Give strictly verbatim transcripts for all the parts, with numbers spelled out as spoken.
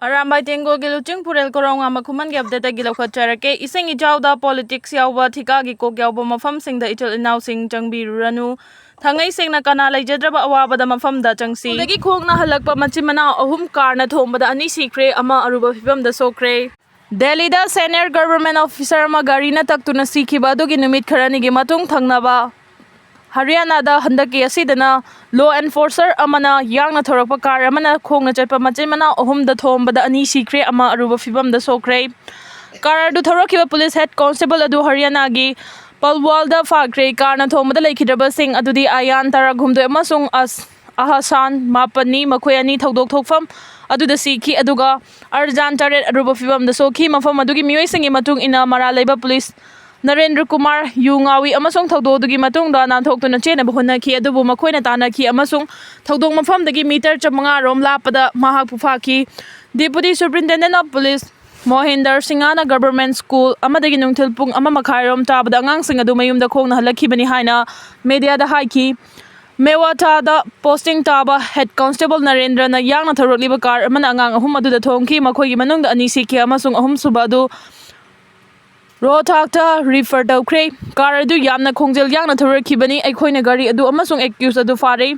ꯑꯔꯥꯝꯕꯥꯏ ꯇꯦꯡꯒꯣꯜꯒꯤ ꯂꯨꯆꯤꯡ ꯄꯨꯔꯦꯜ ꯀꯣꯔꯧꯉꯥ ꯃꯈꯨꯃꯟꯒꯤ ꯑꯞꯗꯦꯠꯇꯒꯤ ꯂꯧꯈꯠꯆꯔꯛꯀꯦ꯫ ꯏꯁꯤꯡ ꯏꯆꯥꯎꯗ ꯄꯣꯂꯤꯇꯤꯛꯁ ꯌꯥꯎꯕ, ꯊꯤꯀꯥꯒꯤ ꯀꯣꯛ ꯌꯥꯎꯕ ꯃꯐꯝꯁꯤꯡꯗ ꯏꯆꯤꯜ ꯏꯅꯥꯎꯁꯤꯡ ꯆꯪꯕꯤꯔꯨꯔꯅꯨ꯫ ꯊꯥꯡꯉꯩ ꯁꯦꯡꯅ ꯀꯅꯥ ꯂꯩꯖꯗ꯭ꯔꯕ ꯑꯋꯥꯕꯗ ꯃꯐꯝꯗ ꯆꯪꯁꯤ꯫ ꯁ꯭ꯀꯨꯜꯗꯒꯤ ꯈꯣꯡꯅ ꯍꯜꯂꯛꯄ ꯃꯆꯤꯟ ꯃꯅꯥꯎ ꯑꯍꯨꯝ ꯀꯥꯔꯅ ꯊꯣꯝꯕꯗ ꯑꯅꯤ ꯁꯤꯈ꯭ꯔꯦ, ꯑꯃ ꯑꯔꯨꯕ ꯐꯤꯕꯝꯗ ꯁꯣꯛꯈ꯭ꯔꯦ꯫ ꯗꯦꯜꯂꯤꯗ ꯁꯦꯅꯤꯌꯔ ꯒꯚꯔꯟꯃꯦꯟꯠ ꯑꯣꯐꯤꯁꯔ ꯑꯃ ꯒꯥꯔꯤꯅ ꯇꯛꯇꯨꯅ ꯁꯤꯈꯤꯕ ꯑꯗꯨꯒꯤ ꯅꯨꯃꯤꯠ ꯈꯔꯅꯤꯒꯤ ꯃꯇꯨꯡ ꯊꯪꯅꯕ ꯍꯔꯤꯌꯥꯅꯥꯗ ꯍꯟꯗꯛꯀꯤ ꯑꯁꯤꯗꯅ ꯂꯣ ꯑꯦꯟꯐꯣꯔꯁꯔ ꯑꯃꯅ ꯌꯥꯡꯅ ꯊꯧꯔꯛꯄ ꯀꯥꯔ ꯑꯃꯅ ꯈꯣꯡꯅ ꯆꯠꯄ ꯃꯆꯤꯟ ꯃꯅꯥꯎ ꯑꯍꯨꯝꯗ ꯊꯣꯝꯕꯗ ꯑꯅꯤ ꯁꯤꯈ꯭ꯔꯦ, ꯑꯃ ꯑꯔꯨꯕ ꯐꯤꯕꯝꯗ ꯁꯣꯛꯈ꯭ꯔꯦ꯫ ꯀꯥꯔ ꯑꯗꯨ ꯊꯧꯔꯛꯈꯤꯕ ꯄꯨꯂꯤꯁ ꯍꯦꯗ ꯀꯣꯟꯁꯇꯦꯕꯜ ꯑꯗꯨ ꯍꯔꯤꯌꯥꯅꯥꯒꯤ ꯄꯜꯋꯥꯜꯗ ꯐꯥꯈ꯭ꯔꯦ꯫ ꯀꯥꯔꯅ ꯊꯣꯝꯕꯗ ꯂꯩꯈꯤꯗ꯭ꯔꯕꯁꯤꯡ ꯑꯗꯨꯗꯤ ꯑꯌꯥꯟ ꯇꯔꯥꯍꯨꯝꯗꯣꯏ ꯑꯃꯁꯨꯡ ꯑꯁ-, ꯑꯍꯁꯥꯟ ꯃꯥꯄꯟꯅꯤ꯫ ꯃꯈꯣꯏ ꯑꯅꯤ ꯊꯧꯗꯣꯛ ꯊꯣꯛꯐꯝ ꯑꯗꯨꯗ ꯁꯤꯈꯤ, ꯑꯗꯨꯒ ꯑꯔꯖꯥꯟ ꯇꯔꯦꯠ ꯑꯔꯨꯕ ꯐꯤꯕꯝꯗ ꯁꯣꯛꯈꯤ꯫ ꯃꯐꯝ ꯑꯗꯨꯒꯤ ꯃꯤꯑꯣꯏꯁꯤꯡꯒꯤ ꯃꯇꯨꯡ ꯏꯟꯅ, ꯃꯔꯥꯜ ꯂꯩꯕ ꯄꯨꯂꯤꯁ ꯅꯔꯦꯟꯗ꯭ꯔ ꯀꯨꯃꯥꯔ ꯌꯨ ꯉꯥꯎꯏ ꯑꯃꯁꯨꯡ ꯊꯧꯗꯣꯛ ꯑꯗꯨꯒꯤ ꯃꯇꯨꯡꯗ ꯅꯥꯟꯊꯣꯛꯇꯨꯅ ꯆꯦꯟꯅꯕ ꯍꯣꯠꯅꯈꯤ, ꯑꯗꯨꯕꯨ ꯃꯈꯣꯏꯅ ꯇꯥꯟꯅꯈꯤ ꯑꯃꯁꯨꯡ ꯊꯧꯗꯣꯛ ꯃꯐꯝꯗꯒꯤ ꯃꯤꯇꯔ ꯆꯥꯃꯉꯥ ꯔꯣꯝ ꯂꯥꯞꯄꯗ ꯃꯍꯥꯛꯄꯨ ꯐꯥꯈꯤ꯫ Deputy Superintendent of Police ꯃꯣꯍꯦꯟꯗꯔ ꯁꯤꯡꯍꯅ ꯒꯚꯔꯟꯃꯦꯟꯠ ꯁ꯭ꯀꯨꯜ ꯑꯃꯗꯒꯤ ꯅꯨꯡꯊꯤꯜ ꯄꯨꯡ ꯑꯃ ꯃꯈꯥꯏꯔꯣꯝ ꯇꯥꯕꯗ ꯑꯉꯥꯡꯁꯤꯡ ꯑꯗꯨ ꯃꯌꯨꯝꯗ ꯈꯣꯡꯅ ꯍꯜꯂꯛꯈꯤꯕꯅꯤ ꯍꯥꯏꯅ ꯃꯦꯗꯤꯌꯥꯗ ꯍꯥꯏꯈꯤ꯫ ꯃꯦꯋꯥꯊꯥꯗ ꯄꯣꯁꯇꯤꯡ ꯇꯥꯕ ꯍꯦꯗ ꯀꯣꯟꯁꯇꯦꯕꯜ ꯅꯔꯦꯟꯗ꯭ꯔꯅ ꯌꯥꯡꯅ ꯊꯧꯔꯛꯂꯤꯕ ꯀꯥꯔ ꯑꯃꯅ ꯑꯉꯥꯡ ꯑꯍꯨꯝ ꯑꯗꯨꯗ ꯊꯣꯝꯈꯤ꯫ ꯃꯈꯣꯏꯒꯤ ꯃꯅꯨꯡꯗ ꯑꯅꯤ ꯁꯤꯈꯤ ꯑꯃꯁꯨꯡ ꯑꯍꯨꯝꯁꯨꯕ ꯑꯗꯨ ꯔꯣꯍꯇꯥꯛꯇ ꯔꯤꯐꯔ ꯇꯧꯈ꯭ꯔꯦ꯫ ꯀꯥꯔ ꯑꯗꯨ ꯌꯥꯝꯅ ꯈꯣꯡꯖꯦꯜ ꯌꯥꯡꯅ ꯊꯧꯔꯛꯈꯤꯕꯅꯤ꯫ ꯑꯩꯈꯣꯏꯅ ꯒꯥꯔꯤ ꯑꯗꯨ ꯑꯃꯁꯨꯡ ꯑꯦꯀ꯭ꯌꯨꯁ ꯑꯗꯨ ꯐꯥꯔꯦ꯫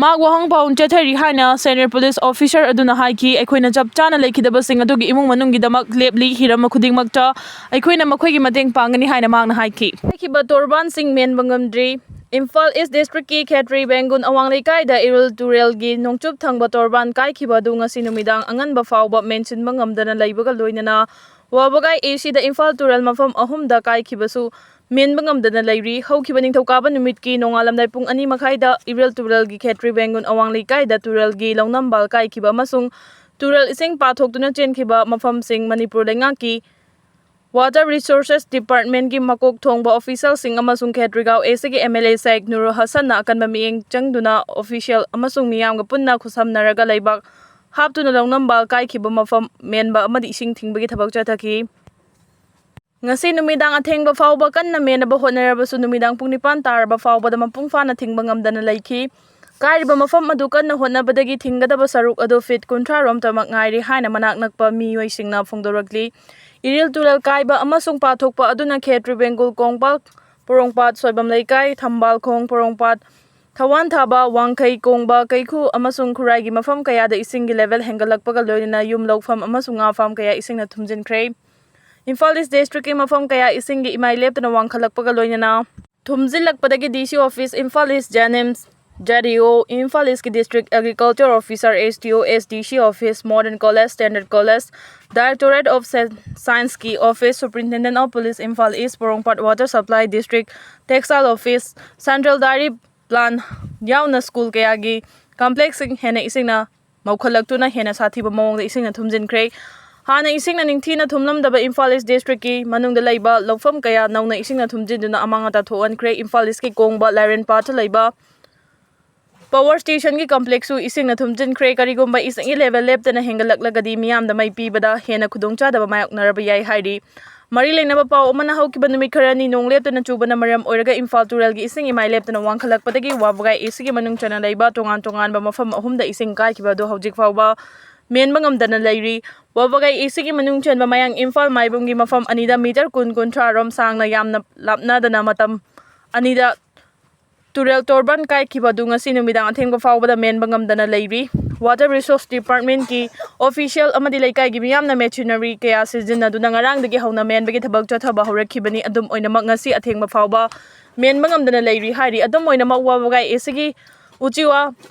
ꯃꯍꯥꯛ ꯋꯥꯍꯪ ꯄꯥꯎꯈꯨꯝ ꯆꯠꯊꯔꯤ ꯍꯥꯏꯅ ꯁꯦꯅꯤꯌꯔ ꯄꯨꯂꯤꯁ ꯑꯣꯐꯤꯁꯔ ꯑꯗꯨꯅ ꯍꯥꯏꯈꯤ꯫ ꯑꯩꯈꯣꯏꯅ ꯆꯞ ꯆꯥꯅ ꯂꯩꯈꯤꯗꯕꯁꯤꯡ ꯑꯗꯨꯒꯤ ꯏꯃꯨꯡ ꯃꯅꯨꯡꯒꯤꯗꯃꯛ ꯂꯦꯞꯂꯤ꯫ ꯍꯤꯔꯝ ꯈꯨꯗꯤꯡꯃꯛꯇ ꯑꯩꯈꯣꯏꯅ ꯃꯈꯣꯏꯒꯤ ꯃꯇꯦꯡ ꯄꯥꯡꯒꯅꯤ ꯍꯥꯏꯅ ꯃꯍꯥꯛꯅ ꯍꯥꯏꯈꯤ꯫ ꯂꯩꯈꯤꯕ ꯇꯣꯔꯕꯥꯟꯁꯤꯡ ꯃꯦꯟꯕ ꯉꯝꯗ꯭ꯔꯤ꯫ ꯏꯝꯐꯥꯜ ꯏꯁ ꯗꯤꯁꯇ꯭ꯔꯤꯛꯀꯤ ꯈꯦꯇ꯭ꯔꯤ ꯕꯦꯡꯒꯨꯟ ꯑꯋꯥꯡ ꯂꯩꯀꯥꯏꯗ ꯏꯔꯤꯜ ꯇꯨꯔꯦꯜꯒꯤ ꯅꯣꯡꯆꯨꯞ ꯊꯪꯕ ꯇꯣꯔꯕꯥꯟ ꯀꯥꯏꯈꯤꯕ ꯑꯗꯨ ꯉꯁꯤ ꯅꯨꯃꯤꯗꯥꯡ ꯑꯉꯟꯕ ꯐꯥꯎꯕ ꯃꯦꯟꯁꯤꯟꯕ ꯉꯝꯗꯅ ꯂꯩꯕꯒ ꯂꯣꯏꯅꯅ ꯋꯥꯕꯒꯥꯏ ꯑꯦ ꯁꯤꯗ ꯏꯝꯐꯥꯜ ꯇꯨꯔꯦꯜ ꯃꯐꯝ ꯑꯍꯨꯝꯗ ꯀꯥꯏꯈꯤꯕꯁꯨ ꯃꯦꯟꯕ ꯉꯝꯗꯅ ꯂꯩꯔꯤ꯫ ꯍꯧꯈꯤꯕ ꯅꯤꯡꯊꯧꯀꯥꯕ ꯅꯨꯃꯤꯠꯀꯤ ꯅꯣꯡꯉꯥꯜꯂꯝꯗꯥꯏ ꯄꯨꯡ ꯑꯅꯤ ꯃꯈꯥꯏꯗ ꯏꯔꯤꯜ ꯇꯨꯔꯦꯜꯒꯤ ꯈꯦꯇ꯭ꯔꯤ ꯕꯦꯡꯒꯨꯟ ꯑꯋꯥꯡ ꯂꯩꯀꯥꯏꯗ ꯇꯨꯔꯦꯜꯒꯤ ꯂꯧꯅꯝꯕꯥꯜ ꯀꯥꯏꯈꯤꯕ ꯑꯃꯁꯨꯡ ꯇꯨꯔꯦꯜ ꯏꯁꯤꯡ ꯄꯥꯊꯣꯛꯇꯨꯅ ꯆꯦꯟꯈꯤꯕ ꯃꯐꯝꯁꯤꯡ ꯃꯅꯤꯄꯨꯔ ꯂꯩꯉꯥꯛꯀꯤ ꯋꯥꯇꯔ ꯔꯤꯁꯣꯔꯁꯦꯁ ꯗꯤꯄꯥꯔꯠꯃꯦꯟꯒꯤ ꯃꯀꯣꯛ ꯊꯣꯡꯕ ꯑꯣꯐꯤꯁꯤꯌꯦꯜꯁꯤꯡ ꯑꯃꯁꯨꯡ ꯈꯦꯇ꯭ꯔꯤꯒꯥꯎ ꯑꯦ ꯁꯤꯒꯤ ꯑꯦꯝ ꯑꯦꯜ ꯑꯦ ꯁꯥꯏꯛ ꯅꯨꯔ ꯍꯁꯟꯅ ꯑꯀꯟꯕ ꯃꯤꯠꯌꯦꯡ ꯆꯪꯗꯨꯅ ꯑꯣꯐꯤꯁꯤꯌꯦꯜ ꯑꯃꯁꯨꯡ ꯃꯤꯌꯥꯝꯒ ꯄꯨꯟꯅ ꯈꯨꯠꯁꯝꯅꯔꯒ ꯂꯩꯕꯥꯛ ꯍꯥꯞꯇꯨꯅ ꯂꯧꯅꯝꯕꯥꯜ ꯀꯥꯏꯈꯤꯕ ꯃꯐꯝ ꯃꯦꯟꯕ ꯑꯃꯗꯤ ꯏꯁꯤꯡ ꯊꯤꯡꯕꯒꯤ ꯊꯕꯛ ꯆꯠꯊꯈꯤ꯫ ꯉꯁꯤ ꯅꯨꯃꯤꯗꯥꯡ ꯑꯊꯦꯡꯕ ꯐꯥꯎꯕ ꯀꯟꯅ ꯃꯦꯟꯅꯕ ꯍꯣꯠꯅꯔꯕꯁꯨ ꯅꯨꯃꯤꯗꯥꯡ ꯄꯨꯡ ꯅꯤꯄꯥꯟ ꯇꯥꯔꯕ ꯐꯥꯎꯕꯗ ꯃꯄꯨꯡ ꯐꯥꯅ ꯊꯤꯡꯕ ꯉꯝꯗꯅ ꯂꯩꯈꯤ꯫ ꯀꯥꯏꯔꯤꯕ ꯃꯐꯝ ꯑꯗꯨ ꯀꯟꯅ ꯍꯣꯠꯅꯕꯗꯒꯤ ꯊꯤꯡꯒꯗꯕ ꯁꯔꯨꯛ ꯑꯗꯨ ꯐꯤꯠ ꯀꯨꯟꯊ꯭ꯔꯥ ꯔꯣꯝꯇꯃꯛ ꯉꯥꯏꯔꯦ ꯍꯥꯏꯅ ꯃꯅꯥꯛ ꯅꯛꯄ ꯃꯤꯑꯣꯏꯁꯤꯡꯅ ꯐꯣꯡꯗꯣꯔꯛꯂꯤ꯫ ꯏꯔꯤꯜ ꯇꯨꯔꯦꯜ ꯀꯥꯏꯕ ꯑꯃꯁꯨꯡ ꯄꯥꯊꯣꯛꯄ ꯑꯗꯨꯅ ꯈꯦꯇ꯭ꯔꯤ ꯕꯦꯡꯒꯨꯜ ꯀꯣꯡꯄꯥꯜ, ꯄꯣꯔꯣꯡꯄꯥꯠ, ꯁꯣꯏꯕꯝ ꯂꯩꯀꯥꯏ, ꯊꯝꯕꯥꯜ ꯈꯣꯡ, ꯄꯣꯔꯣꯡꯄꯥꯠ, ꯊꯋꯥꯟ ꯊꯥꯕ, ꯋꯥꯡꯈꯩ ꯀꯣꯡꯕ, ꯀꯩꯈꯨ ꯑꯃꯁꯨꯡ ꯈꯨꯔꯥꯏꯒꯤ ꯃꯐꯝ ꯀꯌꯥꯗ ꯏꯁꯤꯡꯒꯤ ꯂꯦꯚꯦꯜ ꯍꯦꯟꯒꯠꯂꯛꯄꯒ ꯂꯣꯏꯅꯅ ꯌꯨꯝ ꯂꯧꯐꯝ ꯑꯃꯁꯨꯡ ꯉꯥ ꯐꯥꯝ ꯀꯌꯥ ꯏꯁꯤꯡꯅ ꯊꯨꯝꯖꯤꯟꯈ꯭ꯔꯦ꯫ ꯏꯝꯐꯥꯜ ꯏꯁ ꯗꯤꯁꯇ꯭ꯔꯤꯛꯀꯤ ꯃꯐꯝ ꯀꯌꯥ ꯏꯁꯤꯡꯒꯤ ꯏꯃꯥꯏ ꯂꯦꯞꯇꯅ ꯋꯥꯡꯈꯠꯂꯛꯄꯒ ꯂꯣꯏꯅꯅ ꯊꯨꯝꯖꯤꯜꯂꯛꯄꯗꯒꯤ D C office, Imphal east, JNIMS, J D O, Imphal ꯏꯁꯀꯤ district agriculture officer, S D O, S D C office, modern college, standard college, directorate of ꯁꯥꯏꯟꯁꯀꯤ office, superintendent of police, Imphal east, Porompat water supply district, textile office, central dairy plan ꯌꯥꯎꯅ school ꯀꯌꯥꯒꯤ ꯀꯝꯄ꯭ꯂꯦꯛꯁꯁꯤꯡ ꯍꯦꯟꯅ ꯏꯁꯤꯡꯅ ꯃꯧꯈꯠꯂꯛꯇꯨꯅ ꯍꯦꯟꯅ ꯁꯥꯊꯤꯕ ꯃꯑꯣꯡꯗ ꯏꯁꯤꯡꯅ ꯊꯨꯝꯖꯤꯟꯈ꯭ꯔꯦ꯫ ꯍꯥꯟꯅ ꯏꯁꯤꯡꯅ ꯅꯤꯡꯊꯤꯅ ꯊꯨꯝꯂꯝꯗꯕ ꯏꯝꯐꯥꯜ ꯏꯁ ꯗꯤꯁꯇ꯭ꯔꯤꯛꯀꯤ ꯃꯅꯨꯡꯗ ꯂꯩꯕ ꯂꯧꯐꯝ ꯀꯌꯥ ꯅꯧꯅ ꯏꯁꯤꯡꯅ ꯊꯨꯝꯖꯤꯟꯗꯨꯅ ꯑꯃꯥꯡ ꯑꯇꯥ ꯊꯣꯛꯍꯟꯈ꯭ꯔꯦ꯫ ꯏꯝꯐꯥꯜ ꯏꯁꯀꯤ ꯀꯣꯡꯕ ꯂꯥꯏꯔꯦꯟ ꯄꯥꯠꯇ ꯂꯩꯕ ꯄꯋꯥꯔ ꯁ꯭ꯇꯦꯁꯟꯒꯤ ꯀꯝꯄ꯭ꯂꯦꯛꯁꯁꯨ ꯏꯁꯤꯡꯅ ꯊꯨꯝꯖꯤꯟꯈ꯭ꯔꯦ꯫ ꯀꯔꯤꯒꯨꯝꯕ ꯏꯁꯤꯡꯒꯤ ꯂꯦꯚꯦꯜ ꯂꯦꯞꯇꯅ ꯍꯦꯟꯒꯠꯂꯛꯂꯒꯗꯤ ꯃꯤꯌꯥꯝꯗ ꯃꯩ ꯄꯤꯕꯗ ꯍꯦꯟꯅ ꯈꯨꯗꯣꯡꯆꯥꯗꯕ ꯃꯥꯌꯣꯛꯅꯔꯕ ꯌꯥꯏ ꯍꯥꯏꯔꯤ꯫ ꯃꯔꯤ ꯂꯩꯅꯕ ꯄꯥꯎ ꯑꯃꯅ ꯍꯧꯈꯤꯕ ꯅꯨꯃꯤꯠ ꯈꯔꯅꯤ ꯅꯣꯡ ꯂꯦꯞꯇꯅ ꯆꯨꯕꯅ ꯃꯔꯝ ꯑꯣꯏꯔꯒ ꯏꯝꯐꯥꯜ ꯇꯨꯔꯦꯜꯒꯤ ꯏꯁꯤꯡ ꯏꯃꯥꯏ ꯂꯦꯞꯇꯅ ꯋꯥꯡꯈꯠꯂꯛꯄꯗꯒꯤ ꯋꯥꯕꯒꯥꯏ ꯑꯦ ꯁꯤꯒꯤ ꯃꯅꯨꯡ ꯆꯟꯅ ꯂꯩꯕ ꯇꯣꯉꯥꯟ ꯇꯣꯉꯥꯟꯕ ꯃꯐꯝ ꯑꯍꯨꯝꯗ ꯏꯁꯤꯡ ꯀꯥꯏꯈꯤꯕ ꯑꯗꯨ ꯍꯧꯖꯤꯛ ꯐꯥꯎꯕ ꯃꯦꯟꯕ ꯉꯝꯗꯅ ꯂꯩꯔꯤ꯫ ꯋꯥꯕꯒꯥꯏ ꯑꯦ ꯁꯤꯒꯤ ꯃꯅꯨꯡ ꯆꯟꯕ ꯃꯌꯥꯡ ꯏꯝꯐꯥꯜ ꯃꯥꯏꯕꯝꯒꯤ ꯃꯐꯝ ꯑꯅꯤꯗ ꯃꯤꯇꯔ ꯀꯨꯟ ꯀꯨꯟꯊ꯭ꯔꯥ ꯔꯣꯝ ꯁꯥꯡꯅ ꯌꯥꯝꯅ ꯂꯥꯞꯅꯗꯅ ꯃꯇꯝ ꯑꯅꯤꯗ ꯇꯨꯔꯦꯜ ꯇꯣꯔꯕꯥꯟ ꯀꯥꯏꯈꯤꯕ ꯑꯗꯨ ꯉꯁꯤ ꯅꯨꯃꯤꯗꯥꯡ ꯑꯊꯦꯡꯕ ꯐꯥꯎꯕꯗ ꯃꯦꯟꯕ ꯉꯝꯗꯅ ꯂꯩꯔꯤ꯫ ꯋꯥꯇꯔ ꯔꯤꯁꯣꯔꯁ ꯗꯤꯄꯥꯔꯠꯃꯦꯟꯠꯀꯤ ꯑꯣꯐꯤꯁꯤꯌꯦꯜ ꯑꯃꯗꯤ ꯂꯩꯀꯥꯏꯒꯤ ꯃꯤꯌꯥꯝꯅ ꯃꯦꯆꯤꯅꯔꯤ ꯀꯌꯥ ꯁꯤꯖꯤꯟꯅꯗꯨꯅ ꯉꯔꯥꯡꯗꯒꯤ ꯍꯧꯅ ꯃꯦꯟꯕꯒꯤ ꯊꯕꯛ ꯆꯠꯊꯕ ꯍꯧꯔꯛꯈꯤꯕꯅꯤ꯫ ꯑꯗꯨꯝ ꯑꯣꯏꯅꯃꯛ ꯉꯁꯤ ꯑꯊꯦꯡꯕ ꯐꯥꯎꯕ ꯃꯦꯟꯕ ꯉꯝꯗꯅ ꯂꯩꯔꯤ ꯍꯥꯏꯔꯤ꯫ ꯑꯗꯨꯝ ꯑꯣꯏꯅꯃꯛ ꯋꯥꯕꯒꯥꯏ ꯑꯦ ꯁꯤꯒꯤ ꯎꯆꯤꯋꯥ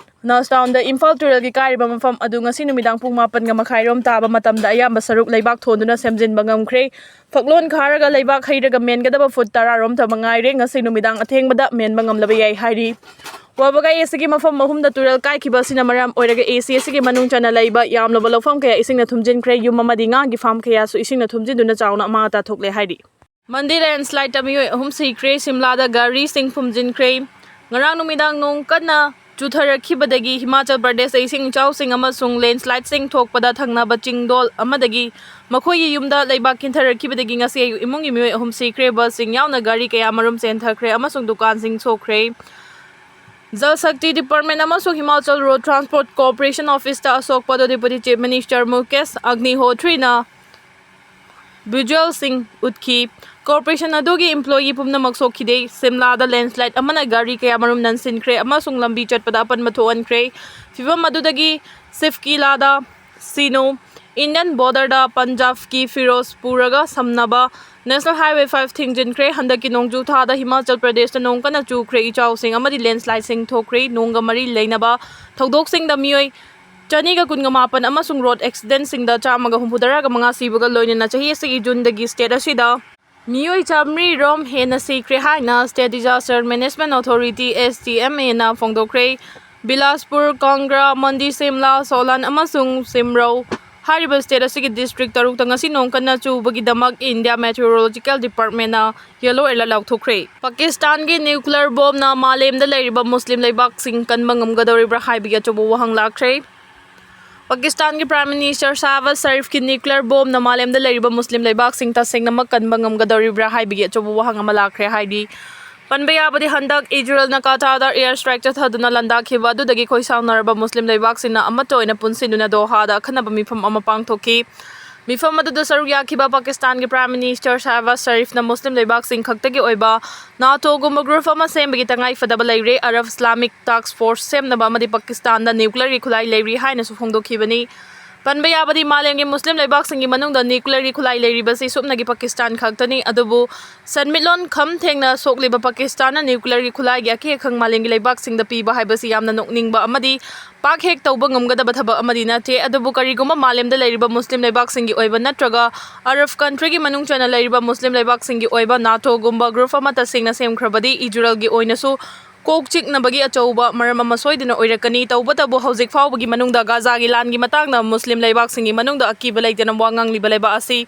ꯅꯥꯁꯇꯥꯎꯟꯗ ꯏꯝꯐꯥꯜ ꯇꯨꯔꯦꯜꯒꯤ ꯀꯥꯏꯔꯤꯕ ꯃꯐꯝ ꯑꯗꯨ ꯉꯁꯤ ꯅꯨꯃꯤꯗꯥꯡ ꯄꯨꯡ ꯃꯥꯄꯟꯒ ꯃꯈꯥꯏꯔꯣꯝ ꯇꯥꯕ ꯃꯇꯝꯗ ꯑꯌꯥꯝꯕ ꯁꯔꯨꯛ ꯂꯩꯕꯥꯛ ꯊꯣꯟꯗꯨꯅ ꯁꯦꯝꯖꯤꯟꯕ ꯉꯝꯈ꯭ꯔꯦ꯫ ꯐꯛꯂꯣꯟ ꯈꯥꯔꯒ ꯂꯩꯕꯥꯛ ꯍꯩꯔꯒ ꯃꯦꯟꯒꯗꯕ ꯐꯨꯠ ꯇꯔꯥ ꯔꯣꯝ ꯊꯝꯕ ꯉꯥꯏꯔꯦ꯫ ꯉꯁꯤ ꯅꯨꯃꯤꯗꯥꯡ ꯑꯊꯦꯡꯕꯗ ꯃꯦꯟꯕ ꯉꯝꯂꯕ ꯌꯥꯏ ꯍꯥꯏꯔꯤ꯫ ꯋꯥꯕꯒꯥꯏ ꯑꯦ ꯁꯤꯒꯤ ꯃꯐꯝ ꯑꯍꯨꯝꯗ ꯇꯨꯔꯦꯜ ꯀꯥꯏꯈꯤꯕ ꯑꯁꯤꯅ ꯃꯔꯝ ꯑꯣꯏꯔꯒ ꯑꯦ ꯁꯤ ꯑꯁꯤꯒꯤ ꯃꯅꯨꯡ ꯆꯟꯅ ꯂꯩꯕ ꯌꯥꯝꯂꯕ ꯂꯧꯐꯝ ꯀꯌꯥ ꯏꯁꯤꯡꯅ ꯊꯨꯝꯖꯤꯟꯈ꯭ꯔꯦ꯫ ꯌꯨꯝ ꯑꯃꯗꯤ ꯉꯥꯒꯤ ꯐꯥꯔꯝ ꯀꯌꯥꯁꯨ ꯏꯁꯤꯡꯅ ꯊꯨꯝꯖꯤꯟꯗꯨꯅ ꯆꯥꯎꯅ ꯑꯃꯥꯡ ꯑꯇꯥ ꯊꯣꯛꯂꯦ ꯍꯥꯏꯔꯤ꯫ ꯃꯟꯗꯤ ꯂꯦꯟꯁꯂꯥꯏꯠꯇ ꯃꯤꯑꯣꯏ ꯑꯍꯨꯝ ꯁꯤꯈ꯭ꯔꯦ꯫ ꯁꯤꯝꯂꯥꯗ ꯒꯥꯔꯤꯁꯤꯡ ꯐꯨꯝꯖꯤꯟꯈ꯭ꯔꯦ꯫ ꯉꯔꯥꯡ ꯅꯨꯃꯤꯗꯥꯡ ꯅꯣꯡ ꯀꯟꯅ ꯆꯨꯊꯔꯛꯈꯤꯕꯗꯒꯤ ꯍꯤꯃꯥꯆꯜ ꯄ꯭ꯔꯗꯦꯁꯇ ꯏꯁꯤꯡ ꯏꯆꯥꯎꯁꯤꯡ ꯑꯃꯁꯨꯡ ꯂꯦꯟꯁꯂꯥꯏꯠꯁꯤꯡ ꯊꯣꯛꯄꯗ ꯊꯪꯅꯕ ꯆꯤꯡꯗꯣꯜ ꯑꯃꯗꯒꯤ ꯃꯈꯣꯏꯒꯤ ꯌꯨꯝꯗ ꯂꯩꯕꯥꯛ ꯀꯤꯟꯊꯔꯛꯈꯤꯕꯗꯒꯤ ꯉꯁꯤ ꯑꯌꯨꯛ ꯏꯃꯨꯡꯒꯤ ꯃꯤꯑꯣꯏ ꯑꯍꯨꯝ ꯁꯤꯈ꯭ꯔꯦ꯫ ꯕꯁꯁꯤꯡ ꯌꯥꯎꯅ ꯒꯥꯔꯤ ꯀꯌꯥ ꯃꯔꯨꯝ ꯆꯦꯟꯊꯈ꯭ꯔꯦ ꯑꯃꯁꯨꯡ ꯗꯨꯀꯥꯟꯁꯤꯡ ꯁꯣꯛꯈ꯭ꯔꯦ꯫ Jal Shakti Department ꯑꯃꯁꯨꯡ Himachal Road Transport Corporation Officeꯇ ꯑꯁꯣꯛꯄ ꯑꯗꯨ Deputy Chief Minister Mukesh Agnihotrina visualꯁꯤꯡ ꯎꯠꯈꯤ꯫ Corporation ꯑꯗꯨꯒꯤ employee ꯄꯨꯝꯅꯃꯛ ꯁꯣꯛꯈꯤꯗꯦ꯫ ꯁꯤꯝꯂꯥꯗ landslide ꯑꯃꯅ ꯒꯥꯔꯤ ꯀꯌꯥꯃꯔꯨꯝ ꯅꯟꯁꯤꯟꯈ꯭ꯔꯦ ꯑꯃꯁꯨꯡ ꯂꯝꯕꯤ ꯆꯠꯄꯗ ꯑꯄꯟꯕ ꯊꯣꯛꯍꯟꯈ꯭ꯔꯦ꯫ ꯐꯤꯚꯝ ꯑꯗꯨꯗꯒꯤ ꯁꯤꯐꯀꯤꯂꯥꯗ ꯁꯤꯅꯣ Indian borderꯗ ꯄꯟꯖꯥꯕꯀꯤ ꯐꯤꯔꯣꯖꯄꯨꯔꯒ ꯁꯝꯅꯕ National Highway five ꯊꯤꯡꯖꯤꯟꯈ꯭ꯔꯦ꯫ ꯍꯟꯗꯛꯀꯤ ꯅꯣꯡꯖꯨ ꯊꯥꯗ ꯍꯤꯃꯥꯆꯜ ꯄ꯭ꯔꯗꯦꯁꯇ ꯅꯣꯡ ꯀꯟꯅ ꯆꯨꯈ꯭ꯔꯦ, ꯏꯆꯥꯎꯁꯤꯡ ꯑꯃꯗꯤ landslide ꯁꯤꯡ ꯊꯣꯛꯈ꯭ꯔꯦ꯫ ꯅꯣꯡꯒ ꯃꯔꯤ ꯂꯩꯅꯕ ꯊꯧꯗꯣꯛꯁꯤꯡꯗ ꯃꯤꯑꯣꯏ ꯆꯅꯤꯒ ꯀꯨꯟꯒ ꯃꯥꯄꯟ ꯑꯃꯁꯨꯡ road accidentꯁꯤꯡꯗ ꯆꯥꯝꯃꯒ ꯍꯨꯝꯐꯨꯇꯔꯥꯒ ꯃꯉꯥ ꯁꯤꯕꯒ ꯂꯣꯏꯅꯅ ꯆꯍꯤ ꯑꯁꯤꯒꯤ ꯖꯨꯟꯗꯒꯤ state ꯑꯁꯤꯗ ꯃꯤꯑꯣꯏ ꯆꯥꯃꯔꯤ ꯔꯣꯝ ꯍꯦꯟꯅ ꯁꯤꯈ꯭ꯔꯦ ꯍꯥꯏꯅ State Disaster Management Authority, SDMAꯅ ꯐꯣꯡꯗꯣꯛꯈ꯭ꯔꯦ꯫ Bilaspur, ꯀꯥꯡꯒ꯭ꯔꯥ, ꯃꯟꯗꯤ, Shimla, ꯁꯣꯂꯟ ꯑꯃꯁꯨꯡ ꯁꯤꯝꯔꯧ ꯍꯥꯏꯔꯤꯕ state ꯑꯁꯤꯒꯤ district ꯇꯔꯨꯛꯇ ꯉꯁꯤ ꯅꯣꯡ ꯀꯟꯅ ꯆꯨꯕꯒꯤꯗꯃꯛ India Meteorological Departmentꯅ yellow alert ꯂꯥꯎꯊꯣꯛꯈ꯭ꯔꯦ꯫ ꯄꯥꯀꯤꯁꯇꯥꯟꯒꯤ nuclear bombꯅ ꯃꯥꯂꯦꯝꯗ ꯂꯩꯔꯤꯕ ꯃꯨꯁꯂꯤꯝ ꯂꯩꯕꯥꯛꯁꯤꯡ ꯀꯟꯕ ꯉꯝꯒꯗꯧꯔꯤꯕ꯭ꯔꯥ ꯍꯥꯏꯕꯒꯤ ꯑꯆꯧꯕ ꯋꯥꯍꯪ ꯂꯥꯛꯈ꯭ꯔꯦ꯫ ꯄꯥꯀꯤꯁꯇꯥꯟꯒꯤ Prime Minister ꯁꯍꯕꯥꯖ ꯁꯔꯤꯐꯀꯤ nuclear bombꯅ ꯃꯥꯂꯦꯝꯗ ꯂꯩꯔꯤꯕ ꯃꯨꯁꯂꯤꯝ ꯂꯩꯕꯥꯛꯁꯤꯡ ꯇꯁꯦꯡꯅꯃꯛ ꯀꯟꯕ ꯉꯝꯒꯗꯧꯔꯤꯕ꯭ꯔꯥ ꯍꯥꯏꯕꯒꯤ ꯑꯆꯧꯕ ꯋꯥꯍꯪ ꯑꯃ ꯂꯥꯛꯈ꯭ꯔꯦ ꯍꯥꯏꯔꯤ꯫ ꯄꯟꯕ ꯌꯥꯕꯗꯤ, ꯍꯟꯗꯛ ꯏꯖꯔꯦꯜꯅ ꯀꯇꯥꯔꯗ air strike ꯆꯠꯊꯗꯨꯅ ꯂꯥꯟꯗꯥꯈꯤꯕ ꯑꯗꯨꯗꯒꯤ ꯈꯣꯏꯁꯥꯎꯅꯔꯕ ꯃꯨꯁꯂꯤꯝ ꯂꯩꯕꯥꯛꯁꯤꯡꯅ ꯑꯃꯠꯇ ꯑꯣꯏꯅ ꯄꯨꯟꯁꯤꯟꯗꯨꯅ ꯗꯣꯍꯥꯗ ꯑꯈꯟꯅꯕ ꯃꯤꯐꯝ ꯑꯃ ꯄꯥꯡꯊꯣꯛꯈꯤ꯫ ꯃꯤꯐꯝ ꯑꯗꯨꯗ ꯁꯔꯨꯛ ꯌꯥꯈꯤꯕ ꯄꯥꯀꯤꯁꯇꯥꯟꯒꯤ Prime Minister ꯁꯍꯕꯥꯖ ꯁꯔꯤꯐꯅ ꯃꯨꯁꯂꯤꯝ ꯂꯩꯕꯥꯛꯁꯤꯡ ꯈꯛꯇꯒꯤ ꯑꯣꯏꯕ NATOꯒꯨꯝꯕ group ꯑꯃ ꯁꯦꯝꯕꯒꯤ ꯇꯉꯥꯏꯐꯗꯕ ꯂꯩꯔꯦ꯫ Arab Islamic Task Force ꯁꯦꯝꯅꯕ ꯑꯃꯗꯤ ꯄꯥꯀꯤꯁꯇꯥꯟꯗ nuclearꯒꯤ ꯈꯨꯠꯂꯥꯏ ꯂꯩꯔꯤ ꯍꯥꯏꯅꯁꯨ ꯐꯣꯡꯗꯣꯛꯈꯤꯕꯅꯤ꯫ ꯄꯟꯕ ꯌꯥꯕꯗꯤ, ꯃꯥꯂꯦꯝꯒꯤ ꯃꯨꯁꯂꯤꯝ ꯂꯩꯕꯥꯛꯁꯤꯡꯒꯤ ꯃꯅꯨꯡꯗ nuclearꯒꯤ ꯈꯨꯠꯂꯥꯏ ꯂꯩꯔꯤꯕꯁꯤ ꯁꯨꯞꯅꯒꯤ ꯄꯥꯀꯤꯁꯇꯥꯟ ꯈꯛꯇꯅꯤ꯫ ꯑꯗꯨꯕꯨ ꯁꯦꯟꯃꯤꯠꯂꯣꯟ ꯈꯝ ꯊꯦꯡꯅ ꯁꯣꯛꯂꯤꯕ ꯄꯥꯀꯤꯁꯇꯥꯟꯅ nuclearꯒꯤ ꯈꯨꯠꯂꯥꯏꯒꯤ ꯑꯀꯤ ꯑꯈꯪ ꯃꯥꯂꯦꯝꯒꯤ ꯂꯩꯕꯥꯛꯁꯤꯡꯗ ꯄꯤꯕ ꯍꯥꯏꯕꯁꯤ ꯌꯥꯝꯅ ꯅꯣꯛꯅꯤꯡꯕ ꯑꯃꯗꯤ ꯄꯥꯛ ꯍꯦꯛ ꯇꯧꯕ ꯉꯝꯒꯗꯕ ꯊꯕꯛ ꯑꯃꯗꯤ ꯅꯠꯇꯦ꯫ ꯑꯗꯨꯕꯨ ꯀꯔꯤꯒꯨꯝꯕ ꯃꯥꯂꯦꯝꯗ ꯂꯩꯔꯤꯕ ꯃꯨꯁꯂꯤꯝ ꯂꯩꯕꯥꯛꯁꯤꯡꯒꯤ ꯑꯣꯏꯕ ꯅꯠꯇ꯭ꯔꯒ Arab countryꯒꯤ ꯃꯅꯨꯡ ꯆꯟꯅ ꯂꯩꯔꯤꯕ ꯃꯨꯁꯂꯤꯝ ꯂꯩꯕꯥꯛꯁꯤꯡꯒꯤ ꯑꯣꯏꯕ NATOꯒꯨꯝꯕ group ꯑꯃ ꯇꯁꯦꯡꯅ ꯁꯦꯝꯈ꯭ꯔꯕꯗꯤ, ꯏꯖꯔꯦꯜꯒꯤ ꯑꯣꯏꯅꯁꯨ ꯀꯣꯛ ꯆꯤꯛꯅꯕꯒꯤ ꯑꯆꯧꯕ ꯃꯔꯝ ꯑꯃ ꯁꯣꯏꯗꯅ ꯑꯣꯏꯔꯛꯀꯅꯤ꯫ ꯇꯧꯕꯇꯕꯨ ꯍꯧꯖꯤꯛ ꯐꯥꯎꯕꯒꯤ ꯃꯅꯨꯡꯗ ꯒꯥꯖꯥꯒꯤ ꯂꯥꯟꯒꯤ ꯃꯇꯥꯡꯗ ꯃꯨꯁꯂꯤꯝ ꯂꯩꯕꯥꯛꯁꯤꯡꯒꯤ ꯃꯅꯨꯡꯗ ꯑꯀꯤꯕ ꯂꯩꯇꯅ ꯋꯥ ꯉꯥꯡꯂꯤꯕ ꯂꯩꯕꯥꯛ ꯑꯁꯤ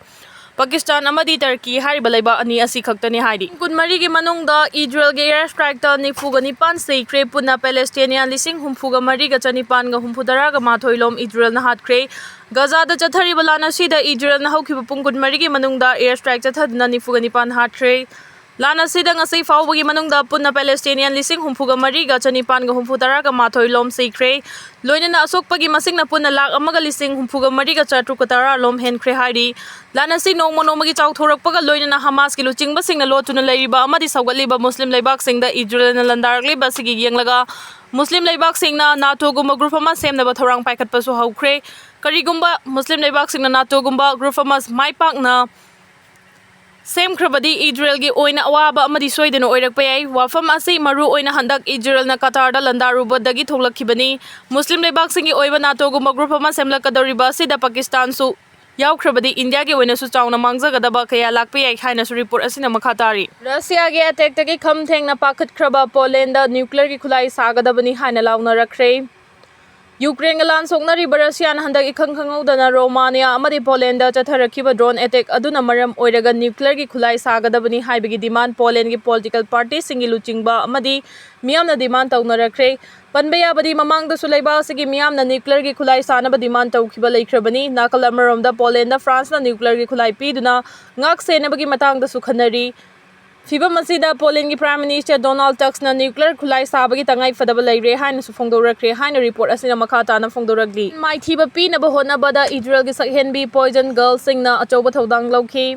ꯄꯥꯀꯤꯁꯇꯥꯟ ꯑꯃꯗꯤ ꯇꯔꯀꯤ ꯍꯥꯏꯔꯤꯕ ꯂꯩꯕꯥꯛ ꯑꯅꯤ ꯑꯁꯤ ꯈꯛꯇꯅꯤ ꯍꯥꯏꯔꯤ꯫ ꯄꯨꯡ ꯀꯨꯟꯃꯔꯤꯒꯤ ꯃꯅꯨꯡꯗ ꯏꯖꯔꯦꯜꯒꯤ air strikeꯇ ꯅꯤꯐꯨꯒ ꯅꯤꯄꯥꯟ ꯁꯤꯈ꯭ꯔꯦ꯫ ꯄꯨꯟꯅ Palestinian ꯂꯤꯁꯤꯡ ꯍꯨꯝꯐꯨꯒ ꯃꯔꯤꯒ ꯆꯅꯤꯄꯥꯟꯒ ꯍꯨꯝꯐꯨꯇꯔꯥꯒ ꯃꯥꯊꯣꯏ ꯂꯣꯝ ꯏꯖꯔꯦꯜꯅ ꯍꯥꯠꯈ꯭ꯔꯦ꯫ ꯒꯥꯖꯥꯗ ꯆꯠꯊꯔꯤꯕ ꯂꯥꯟ ꯑꯁꯤꯗ ꯏꯖꯔꯦꯜꯅ ꯍꯧꯈꯤꯕ ꯄꯨꯡ ꯀꯨꯟꯃꯔꯤꯒꯤ ꯃꯅꯨꯡꯗ air strike ꯆꯠꯊꯗꯨꯅ ꯅꯤꯐꯨꯒ ꯅꯤꯄꯥꯟ ꯍꯥꯠꯈ꯭ꯔꯦ꯫ ꯂꯥꯟ ꯑꯁꯤꯗ ꯉꯁꯤ ꯐꯥꯎꯕꯒꯤ ꯃꯅꯨꯡꯗ ꯄꯨꯟꯅ Palestinian ꯂꯤꯁꯤꯡ ꯍꯨꯝꯐꯨꯒ ꯃꯔꯤꯒ ꯆꯅꯤꯄꯥꯟꯒ ꯍꯨꯝꯐꯨ ꯇꯔꯥꯒ ꯃꯥꯊꯣꯏ ꯂꯣꯝ ꯁꯤꯈ꯭ꯔꯦ꯫ ꯂꯣꯏꯅꯅ ꯑꯁꯣꯛꯄꯒꯤ ꯃꯁꯤꯡꯅ ꯄꯨꯟꯅ ꯂꯥꯈ ꯑꯃꯒ ꯂꯤꯁꯤꯡ ꯍꯨꯝꯐꯨꯒ ꯃꯔꯤꯒ ꯆꯥꯇ꯭ꯔꯨꯛꯀ ꯇꯔꯥ ꯂꯣꯝ ꯍꯦꯟꯈ꯭ꯔꯦ ꯍꯥꯏꯔꯤ꯫ ꯂꯥꯟ ꯑꯁꯤ ꯅꯣꯡꯃ ꯅꯣꯡꯃꯒꯤ ꯆꯥꯎꯊꯣꯔꯛꯄꯒ ꯂꯣꯏꯅꯅ ꯍꯃꯥꯁꯀꯤ ꯂꯨꯆꯤꯡꯕꯁꯤꯡꯅ ꯂꯣꯠꯇꯨꯅ ꯂꯩꯔꯤꯕ ꯑꯃꯗꯤ ꯁꯧꯒꯠꯂꯤꯕ ꯃꯨꯁꯂꯤꯝ ꯂꯩꯕꯥꯛꯁꯤꯡꯗ ꯏꯖꯔꯦꯜꯅ ꯂꯥꯟꯗꯥꯔꯛꯂꯤꯕ ꯑꯁꯤꯒꯤ ꯌꯦꯡꯂꯒ ꯃꯨꯁꯂꯤꯝ ꯂꯩꯕꯥꯛꯁꯤꯡꯅ ꯅꯥꯇꯣꯒꯨꯝꯕ ꯒ꯭ꯔꯨꯞ ꯑꯃ ꯁꯦꯝꯅꯕ ꯊꯧꯔꯥꯡ ꯄꯥꯏꯈꯠꯄꯁꯨ ꯍꯧꯈ꯭ꯔꯦ꯫ ꯀꯔꯤꯒꯨꯝꯕ ꯃꯨꯁꯂꯤꯝ ꯂꯩꯕꯥꯛꯁꯤꯡꯅ ꯅꯥꯇꯣꯒꯨꯝꯕ ꯒ꯭ꯔꯨꯞ ꯑꯃ ꯃꯥꯏ ꯄꯥꯛꯅ ꯁꯦꯝꯈ꯭ꯔꯕꯗꯤ ꯏꯖꯔꯦꯜꯒꯤ ꯑꯣꯏꯅ ꯑꯋꯥꯕ ꯑꯃꯗꯤ ꯁꯣꯏꯗꯅ ꯑꯣꯏꯔꯛꯄ ꯌꯥꯏ꯫ ꯋꯥꯐꯝ ꯑꯁꯤ ꯃꯔꯨ ꯑꯣꯏꯅ ꯍꯟꯗꯛ ꯏꯖꯔꯦꯜꯅ ꯀꯇꯥꯔꯗ ꯂꯥꯟꯗꯥꯔꯨꯕꯗꯒꯤ ꯊꯣꯛꯂꯛꯈꯤꯕꯅꯤ꯫ ꯃꯨꯁꯂꯤꯝ ꯂꯩꯕꯥꯛꯁꯤꯡꯒꯤ ꯑꯣꯏꯕ ꯅꯥꯇꯣꯒꯨꯝꯕ ꯒ꯭ꯔꯨꯞ ꯑꯃ ꯁꯦꯝꯂꯛꯀꯗꯧꯔꯤꯕ ꯑꯁꯤꯗ ꯄꯥꯀꯤꯁꯇꯥꯟꯁꯨ ꯌꯥꯎꯈ꯭ꯔꯕꯗꯤ ꯏꯟꯗꯤꯌꯥꯒꯤ ꯑꯣꯏꯅꯁꯨ ꯆꯥꯎꯅ ꯃꯥꯡꯖꯒꯗꯕ ꯀꯌꯥ ꯂꯥꯛꯄ ꯌꯥꯏ ꯍꯥꯏꯅꯁꯨ ꯔꯤꯄꯣꯔꯠ ꯑꯁꯤꯅ ꯃꯈꯥ ꯇꯥꯔꯤ꯫ ꯔꯁꯤꯌꯥꯒꯤ ꯑꯦꯇꯦꯛꯇꯒꯤ ꯈꯝ ꯊꯦꯡꯅ ꯄꯥꯈꯠꯈ꯭ꯔꯕ ꯄꯣꯂꯦꯟꯗ ꯅ꯭ꯌꯨꯀ꯭ꯂꯤꯌꯔꯒꯤ ꯈꯨꯠꯂꯥꯏ ꯁꯥꯒꯗꯕꯅꯤ ꯍꯥꯏꯅ ꯂꯥꯎꯅꯔꯛꯈ꯭ꯔꯦ꯫ ꯌꯨꯀ꯭ꯔꯦꯟꯒ ꯂꯥꯟ ꯁꯣꯛꯅꯔꯤꯕ ꯔꯁꯤꯌꯥꯅ ꯍꯟꯗꯛ ꯏꯈꯪ ꯈꯪꯍꯧꯗꯅ ꯔꯣꯃꯥꯅꯤꯌꯥ ꯑꯃꯗꯤ ꯄꯣꯂꯦꯟꯗ ꯆꯠꯊꯔꯛꯈꯤꯕ ꯗ꯭ꯔꯣꯟ ꯑꯦꯇꯦꯛ ꯑꯗꯨꯅ ꯃꯔꯝ ꯑꯣꯏꯔꯒ ꯅ꯭ꯌꯨꯀ꯭ꯂꯤꯌꯔꯒꯤ ꯈꯨꯠꯂꯥꯏ ꯁꯥꯒꯗꯕꯅꯤ ꯍꯥꯏꯕꯒꯤ ꯗꯤꯃꯥꯟ ꯄꯣꯂꯦꯟꯒꯤ ꯄꯣꯂꯤꯇꯤꯀꯦꯜ ꯄꯥꯔꯇꯤꯁꯤꯡꯒꯤ ꯂꯨꯆꯤꯡꯕ ꯑꯃꯗꯤ ꯃꯤꯌꯥꯝꯅ ꯗꯤꯃꯥꯟ ꯇꯧꯅꯔꯛꯈ꯭ꯔꯦ꯫ ꯄꯟꯕ ꯌꯥꯕꯗꯤ ꯃꯃꯥꯡꯗꯁꯨ ꯂꯩꯕꯥꯛ ꯑꯁꯤꯒꯤ ꯃꯤꯌꯥꯝꯅ ꯅ꯭ꯌꯨꯀ꯭ꯂꯤꯌꯔꯒꯤ ꯈꯨꯠꯂꯥꯏ ꯁꯥꯅꯕ ꯗꯤꯃꯥꯟ ꯇꯧꯈꯤꯕ ꯂꯩꯈ꯭ꯔꯕꯅꯤ꯫ ꯅꯥꯀꯜ ꯑꯃꯔꯣꯝꯗ ꯄꯣꯂꯦꯟꯗ ꯐ꯭ꯔꯥꯟꯁꯅ ꯅ꯭ꯌꯨꯀ꯭ꯂꯤꯌꯔꯒꯤ ꯈꯨꯠꯂꯥꯏ ꯄꯤꯗꯨꯅ ꯉꯥꯛ ꯁꯦꯟꯅꯕꯒꯤ ꯃꯇꯥꯡꯗꯁꯨ ꯈꯟꯅꯔꯤ꯫ ꯐꯤꯚꯝ ꯑꯁꯤꯗ ꯄꯣꯂꯦꯟꯒꯤ Prime Minister Donald Tuskꯅ ꯅ꯭ꯌꯨꯀ꯭ꯂꯤꯌꯔ ꯈꯨꯠꯂꯥꯏ ꯁꯥꯕꯒꯤ ꯇꯉꯥꯏ ꯐꯗꯕ ꯂꯩꯔꯦ ꯍꯥꯏꯅꯁꯨ ꯐꯣꯡꯗꯣꯔꯛꯈ꯭ꯔꯦ ꯍꯥꯏꯅ ꯔꯤꯄꯣꯔꯠ ꯑꯁꯤꯅ ꯃꯈꯥ ꯇꯥꯅ ꯐꯣꯡꯗꯣꯔꯛꯂꯤ꯫ ꯃꯥꯏꯊꯤꯕ ꯄꯤꯅꯕ ꯍꯣꯠꯅꯕꯗ ꯏꯖꯔꯦꯜꯒꯤ ꯁꯛꯍꯦꯟꯕꯤ Poison Girlꯁꯤꯡꯅ ꯑꯆꯧꯕ ꯊꯧꯗꯥꯡ ꯂꯧꯈꯤ꯫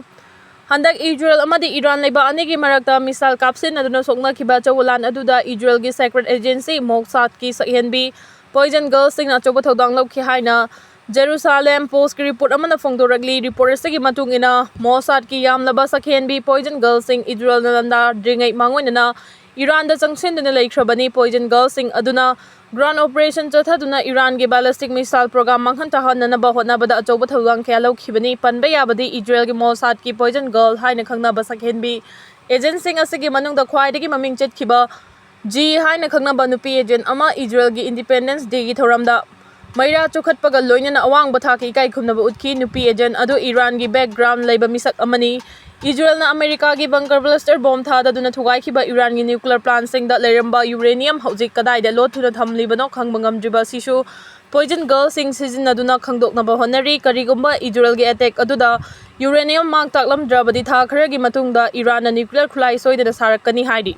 ꯍꯟꯗꯛ ꯏꯖꯔꯦꯜ ꯑꯃꯗꯤ ꯏꯔꯥꯟ ꯂꯩꯕꯥꯛ ꯑꯅꯤꯒꯤ ꯃꯔꯛꯇ ꯃꯤꯁꯥꯏꯜ ꯀꯥꯞꯁꯤꯟꯅꯗꯨꯅ ꯁꯣꯛꯅꯈꯤꯕ ꯑꯆꯧꯕ ꯂꯥꯟ ꯑꯗꯨꯗ ꯏꯖꯔꯦꯜꯒꯤ Secret Agency Mossadꯀꯤ ꯁꯛꯍꯦꯟꯕꯤ Poison Girlꯁꯤꯡꯅ ꯑꯆꯧꯕ ꯊꯧꯗꯥꯡ ꯂꯧꯈꯤ ꯍꯥꯏꯅ Jerusalem Postꯀꯤ ꯔꯤꯄꯣꯔꯠ ꯑꯃꯅ ꯐꯣꯡꯗꯣꯔꯛꯂꯤ꯫ ꯔꯤꯄꯣꯔꯠ ꯑꯁꯤꯒꯤ ꯃꯇꯨꯡ ꯏꯟꯅ, ꯃꯣꯁꯥꯗꯀꯤ ꯌꯥꯝꯂꯕ ꯁꯛꯍꯦꯟꯕꯤ Poison Girlꯁꯤꯡ ꯏꯖꯔꯦꯜꯅ ꯂꯥꯟꯗꯥꯗ꯭ꯔꯤꯉꯩ ꯃꯥꯡꯑꯣꯏꯅꯅ ꯏꯔꯥꯟꯗ ꯆꯪꯁꯤꯟꯗꯨꯅ ꯂꯩꯈ꯭ꯔꯕꯅꯤ꯫ Poison Girlꯁꯤꯡ ꯑꯗꯨꯅ ground operation ꯆꯠꯊꯗꯨꯅ ꯏꯔꯥꯟꯒꯤ ballistic missile program ꯃꯥꯡꯍꯟ ꯇꯥꯍꯟꯅꯅꯕ ꯍꯣꯠꯅꯕꯗ ꯑꯆꯧꯕ ꯊꯧꯗꯥꯡ ꯀꯌꯥ ꯂꯧꯈꯤꯕꯅꯤ꯫ ꯄꯟꯕ ꯌꯥꯕꯗꯤ, ꯏꯖꯔꯦꯜꯒꯤ ꯃꯣꯁꯥꯗꯀꯤ Poison Girl ꯍꯥꯏꯅ ꯈꯪꯅꯕ ꯁꯛꯍꯦꯟꯕꯤ agentꯁꯤꯡ ꯑꯁꯤꯒꯤ ꯃꯅꯨꯡꯗ ꯈ꯭ꯋꯥꯏꯗꯒꯤ ꯃꯃꯤꯡ ꯆꯠꯈꯤꯕ ꯖꯤ ꯍꯥꯏꯅ ꯈꯪꯅꯕ ꯅꯨꯄꯤ agent ꯑꯃ ꯏꯖꯔꯦꯜꯒꯤ Independence Dayꯒꯤ ꯊꯧꯔꯝꯗ ꯃꯩꯔꯥ ꯆꯨꯈꯠꯄꯒ ꯂꯣꯏꯅꯅ ꯑꯋꯥꯡꯕ ꯊꯥꯛꯀꯤ ꯏꯀꯥꯏ ꯈꯨꯝꯅꯕ ꯎꯠꯈꯤ꯫ ꯅꯨꯄꯤ agent ꯑꯗꯨ ꯏꯔꯥꯟꯒꯤ background ꯂꯩꯕ ꯃꯤꯁꯛ ꯑꯃꯅꯤ꯫ ꯏꯖꯔꯦꯜꯅ ꯑꯃꯦꯔꯤꯀꯥꯒꯤ ꯕꯪꯀꯔ ꯕ꯭ꯂꯥꯁꯇꯔ ꯕꯣꯝ ꯊꯥꯗꯗꯨꯅ ꯊꯨꯒꯥꯏꯈꯤꯕ ꯏꯔꯥꯟꯒꯤ ꯅ꯭ꯌꯨꯀ꯭ꯂꯤꯌꯔ ꯄ꯭ꯂꯥꯟꯁꯤꯡꯗ ꯂꯩꯔꯝꯕ ꯌꯨꯔꯦꯅꯤꯌꯝ ꯍꯧꯖꯤꯛ ꯀꯗꯥꯏꯗ ꯂꯣꯠꯇꯨꯅ ꯊꯝꯂꯤꯕꯅꯣ ꯈꯪꯕ ꯉꯝꯗ꯭ꯔꯤꯕ ꯑꯁꯤꯁꯨ ꯄꯣꯏꯖꯟ ꯒꯟꯁꯤꯡ ꯁꯤꯖꯤꯟꯅꯗꯨꯅ ꯈꯪꯗꯣꯛꯅꯕ ꯍꯣꯠꯅꯔꯤ꯫ ꯀꯔꯤꯒꯨꯝꯕ ꯏꯖꯔꯦꯜꯒꯤ ꯑꯦꯇꯦꯛ ꯑꯗꯨꯗ ꯌꯨꯔꯦꯅꯤꯌꯝ ꯃꯥꯡ ꯇꯥꯛꯂꯝꯗ꯭ꯔꯕꯗꯤ ꯊꯥ ꯈꯔꯒꯤ ꯃꯇꯨꯡꯗ ꯏꯔꯥꯟꯅ ꯅ꯭ꯌꯨꯀ꯭ꯂꯤꯌꯔ ꯈꯨꯠꯂꯥꯏ ꯁꯣꯏꯗꯅ ꯁꯥꯔꯛꯀꯅꯤ ꯍꯥꯏꯔꯤ꯫